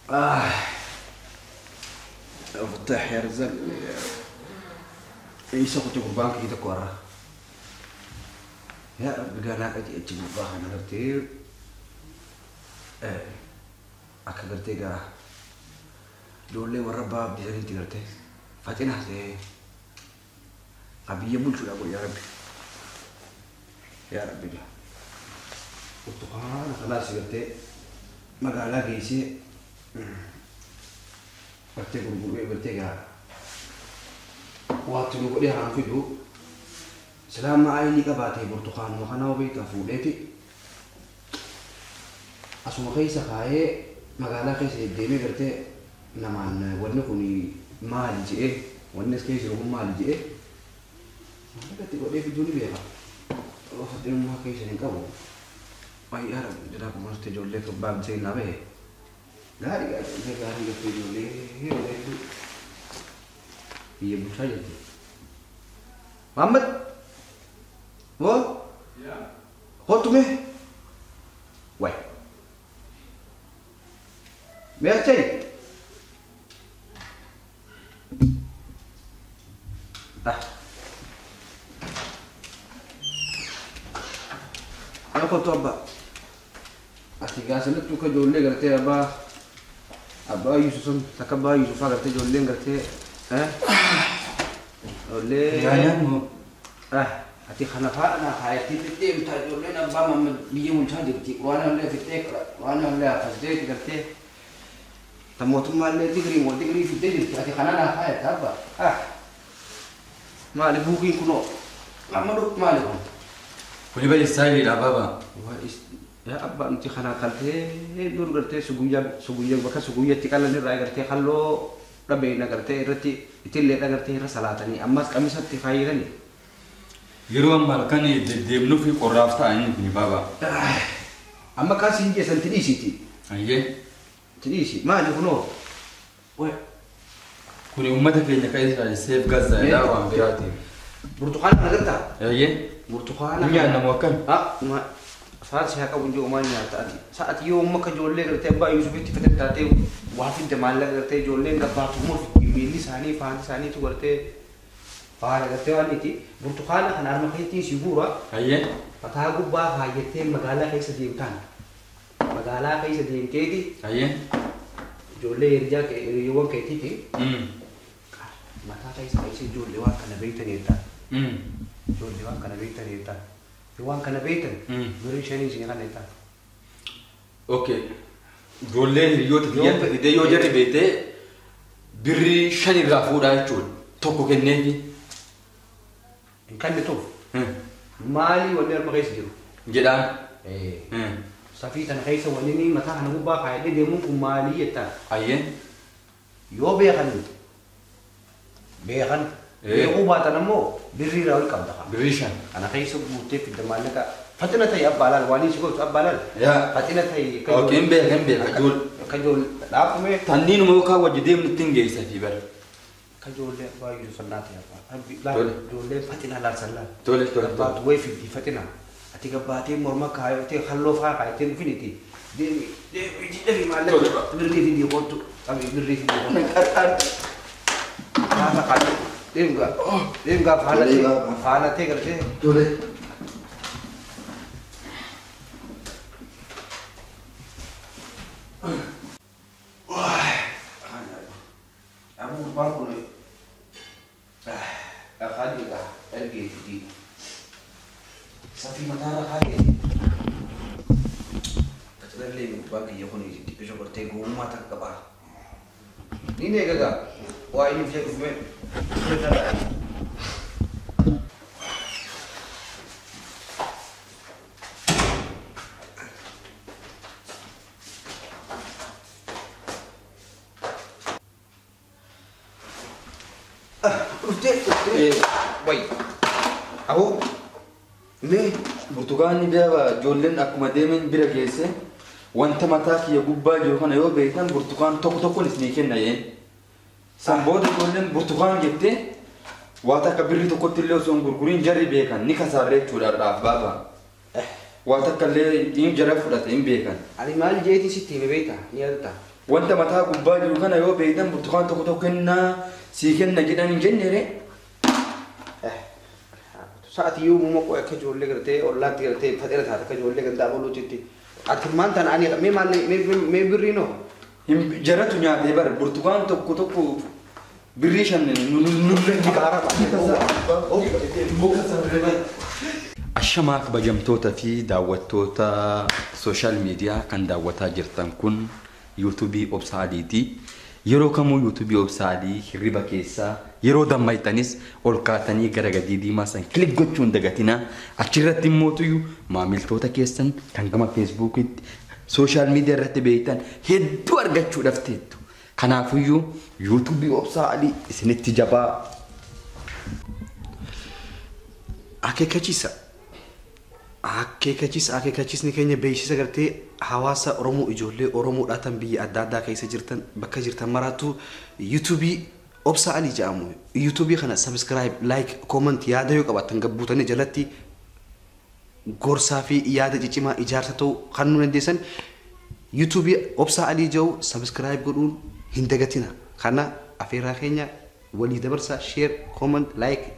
Ah. Fattah yaa Razzaq. Isa kutu gurbaan kiyya tokko har'a. Yaa Rabbi ganaa qajeelchi gurbaa kana gartee akka gartee gaa ijoollee warra abbaa abdii saniitti gartee faxina ta'ee biyya bulchuudha godhi yaa Rabbi. Yaa Rabbi gaa. Burtukaana kanaas gartee magaalaa geessee gartee gurguree gartee gaa waatti nu godhee haan fidu silaama ayinii qabaatee burtukaanuma kanaa beektaa fuudheeti asuma keessa kaayee magaalaa keessa deddeemee gartee namaan wanni kun maali je'ee wanni as keessa jiru kun maali je'ee maallaqatti godhee fiduu ni beeka. Faxinummaa keessa hin qabu. Ay yaa Rabbi jedhaa kunuunsa ijoollee abbaa seenaa bahe. Gaarii gaarii gaarii gartee ijoollee hedduu biyya bulchaa jirti. Muhammad! Woo? Kottu mee? Wayi. Mee achai? Ah. Ana kottu abbaa. Ati gaasanattuu ka ijoollee gartee abbaa abbaa Yusuf sun takka abbaa Yusufaa gartee ijoolleen gartee ijoollee Nyaannu. Ati kana faana kaayattee deemtaa ijoolleen abbaa mamma biyya bulchaa jirti quraana illee fixxee quraana illee hafasdee gartee ta mootummaa illee digirii moo digirii fixxee jirti ati kana naa kaayatta abbaa maali buukiin kunoo amma maali kun Kuni bari istaayiliidha baaba. Yaa abbaa nuti kana qaltee dur gartee suguyyaa suguyyaa bakka suguyyatti qalan irraa gartee halloo dhabeena gartee irratti itillee gartee irra salaatanii ammas qamisatti fayyadanii. Yeroo ammaa halkan deddeemnuu fi qorraaf ta'a inni kuni baaba. Amma kaas hin jeessan tidhiisiiti. Ayyee. Tidhiisi maali kunoo? Kuni uummata keenya kan Israa'el seef Gazaadha waan biraatiif. Burtukaana kana gartaa? Ayyee. Burtukaana. Ni nyaannamu akkami? Afaan si haa qabu jiru maal nyaata ati? Sa'ati yoo amma akka ijoollee gartee abbaa Yuusufitti fedhan taatee waa fidde maallaqa gartee ijoolleen gabbaatu moo fiddi miilli isaanii faana isaaniitu gartee faana gartee waan iti burtukaana kana harma keetiin si guura. Ayyee. Mataa gubbaa kaayyattee magaalaa keessa deemtaan. Magaalaa keessa deemteeti. Ayyee. Ijoollee hiriyoowwan keetiiti. Mataa keessa keessa ijoollee waan kana beektaniirta. Ijoollee waan kana beektaniirta. Waan kana beektan birrii shanii isin kana jettaa. Okay. Ijoollee hiriyoota kiyyatti fidee yoo jarri beektee birrii 5 irraa fuudhaa jechuudha. Tokko kenneefi. Hin kennituuf. Maali wanni harma keessa jiru? Jedhaan. Safii tana keessa wanni inni mataa kana gubbaa kaayadhee deemuun kun maalii jettaa? Ayyee. Yoo beekan beekan. Beekuu baatan ammoo birrii irraa ol qabda. Birrii 5. Kana keessa guuttee fidda maallaqa. Faxina ta'e abbaa laal waan inni si gootu abbaa laal. Faxina ta'e. Okay, hin beeka hin beeka ijoollee. Akka ijoollee dhaabame. Tanniinuma yookaan wajji deemnu ittiin geessa fi bara. Akka ijoollee abbaa Yuusuf sannaa ta'e abbaa. Tole. Ijoollee faxina laal sannaa. Tole tole. Gabbaatu wayii fiddi faxina. Ati gabbaatee morma kaayotee halloo fa'aa kaayotee dhufiniti. Deemi deemi jidhafi maallaqa. Birrii fidii kottu. Qabi birrii fidii kottu. Qarqaar. Gaafa kaayotee. Deemgaa. Deemgaa faana ta'e. Faana ta'e gartee. Tole. Abu gurbaan kun akaaliidha ergeetti safii mataarra kaayee tajaajillee gurbaan kiyya kun xiqqisho gartee gowwummaa takka qaba. Ni eegagaa waa inni fi dhufe Wai. Abu. Mee burtukaanni beeba ijoolleen akkuma deemen bira geesse wanta mataa kiyya gubbaa jiru kana yoo beektan burtukaan tokko tokkoon isinii kenna jeen. San booda ijoolleen burtukaan jettee waa takka birrii tokkotti illee osoo hin gurguriin jarri beekan ni kasaarree jechuudha har'aaf baaba. Waa takka illee hin jara fudhate hin beekan. Ani maal jeetii sitti hime beektaa ni yaadatta. Wanta mataa gubbaa jiru kana yoo beektan burtukaan tokko tokko kennaa sii kenna jedhan hin jenne ree. Sa'aatii yoo uumama koo akka ijoollee gartee ollaatti gartee faxeera taate akka ijoollee gandaa boluutitti. Ati maal tana ani mee maal mee birrii noo? Jaratu nyaatee bara burtukaan tokko tokko birrii 5 nullee. Ashamaa kabajamtoota fi daawwattoota sooshaal miidiyaa kan daawwataa jirtan kun yuutuubii Obsa Aliiti. Yeroo kamuu yuutuubii Obsa Alii hirriba keessaa yeroo dammaytanis ol kaatanii gara gadii diimaa san click gochuun dagatinaa. Achirratti immootuyyuu maamiltoota keessan kan gama feesbuukitti sooshaal miidiyaa irratti beektan hedduu argachuudhaaf teettu. Kanaafuyyuu yuutuubii Obsa Alii isinitti jabaa. Akeekkachiisa. Akeekkachiisa akeekkachiisni keenya beeksisa gartee hawaasa Oromoo ijoollee Oromoodhaa tan biyya adda addaa keessa jirtan bakka jirtan maraatu yuutuubii Obsa Alii jedhamu. Yuutuubii kana subscribe, like, comment yaada yoo qabaattan gabbuutanii jalatti gorsaa fi yaada ciccimaa ijaarsa ta'u kan nu dandeessan yuutuubii Obsa Alii jedhu subscribe godhuun hin dagatina. Kana afeerraa keenya walii dabarsaa share, comment, like.